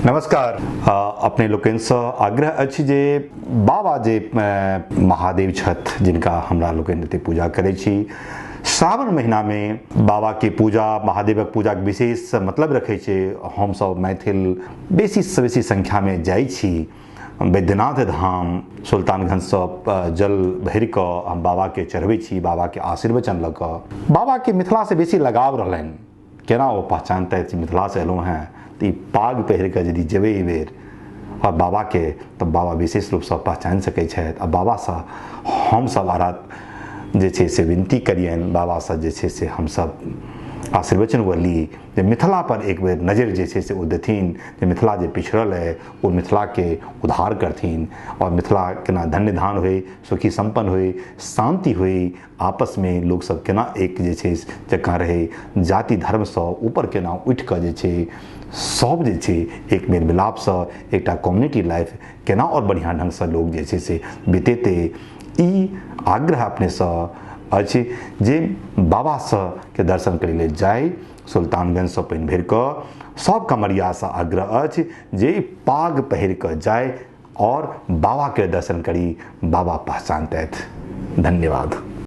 नमस्कार। अपने लोकनिसँ आग्रह अछि जे बाबा जे महादेव छथि, जिनका हमरा लोकनि एते पूजा करै छी, सावन महीनामे बाबाके पूजा, महादेवक पूजाके विशेष मतलब रखै छै। हमसभ मैथिल बेसीसँ बेसी संख्यामे जाइ छी बैद्यनाथ धाम, सुल्तानगंजसँ जल भरि कऽ हम बाबाके चढ़बै छी, बाबाके आशीर्वचन लऽ कऽ। बाबाके मिथिलासँ बेसी लगाव रहलनि, केना ओ पहचानतै जे मिथिलासँ एलहुँ हेँ? तऽ ई पाग पहिर कऽ यदि जेबै एहि बेर आओर बाबाके, तऽ बाबा विशेष रूपसँ पहचानि सकै छथि। आ बाबासँ हमसभ आराध जे छै से विनती करियनि, बाबासँ जे छै से हमसभ आशीर्वचन ली जे मिथिला पर एक बेर नजरि जे छै से ओ देथिन, जे मिथिला जे पिछड़ल अइ ओ मिथिलाके उद्धार करथिन आओर मिथिला केना धन्य धान होइ, सुखी सम्पन्न होइ, शान्ति होइ, आपसमे लोकसभ केना एक जे छै जकाँ रहै, जाति धर्मसँ ऊपर केना उठि कऽ जे छै सब जे छै एक मेल मिलापसँ एकटा कम्युनिटी लाइफ केना आओर बढ़िआँ ढङ्गसँ लोक जे छै से बितेतै। ई आग्रह अपनेसँ अछि जे बाबासँ के दर्शन करै लेल जाइ सुल्तानगंजसँ पानि भरि कऽ। सब कमरियासँ आग्रह अछि जे पाग पहिर कऽ जाइ और बाबा के दर्शन करी, बाबा पहचानतैथ। धन्यवाद।